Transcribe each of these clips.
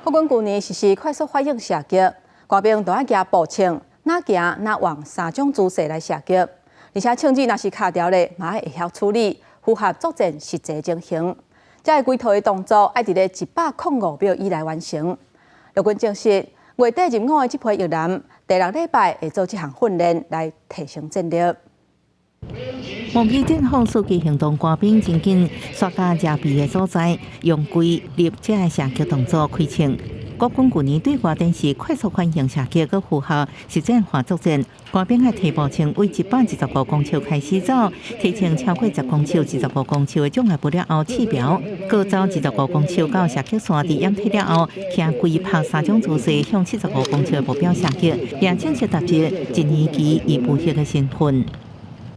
國軍舊年實施快速反應射擊，官兵都愛行步槍，若行若橫三種姿勢來射擊，而且槍支若是卡著咧，嘛愛會曉處理，符合作戰實際情形。這個規套的動作愛佇咧105秒以內完成。陸軍證實，月底入伍的這批役男，第六禮拜會做這項訓練來提升戰力。模擬戰況伺機行動，官兵真緊煞到遮蔽的所在，用跪立這个射擊動作開槍。國軍舊年對外展示快速反應射擊，閣符合實戰化作戰。官兵愛提步槍為125公尺開始走，提槍超過10公尺、25公尺的障礙物了後試標，閣走25公尺到射擊線，佇掩體了後，徛跪拍三種姿勢向75公尺的目標射擊，也正式達至一年期預備役的身份。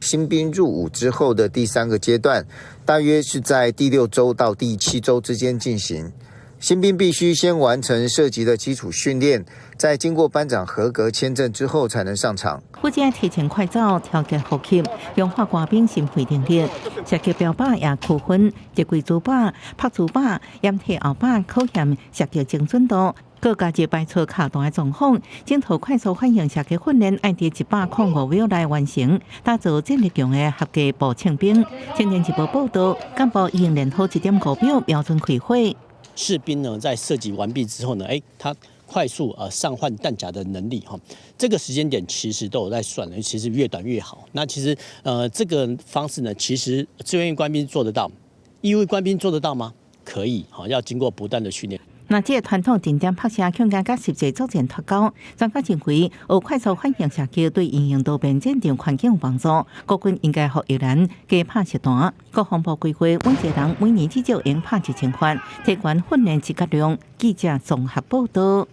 新兵入伍之後的第三個階段，大約是在第六週到第七週之間進行。新兵必須先完成射擊的基礎訓練，在經過班長合格簽證之後，才能上場。不僅提前快走、調節呼吸、強化官兵心肺能力，射擊標靶也區分一跪主靶、拍主靶、掩體後靶，考驗射擊精準度。閣加入排除卡彈的狀況，整套快速反應射擊訓練愛佇105秒內完成，打造戰力強的合格步槍兵。青年日報報道，幹部已經練好1.5秒標準開火。士兵呢，在射擊完畢之後呢，他快速上換彈夾的能力哈，這個時間點其實都有在算的，其實越短越好。那其實這個方式呢，其實志願役官兵做得到，義務役官兵做得到嗎？可以，好，要經過不斷的訓練。那這個傳統定點拍射，恐驚佮實際作戰脫鈎。專家認為，學快速反應射擊對因應多變戰場環境有幫助。國軍應該予役男加拍實彈。國防部規劃，每一個人每年至少應拍1000發，提懸訓練質甲量。記者綜合報道。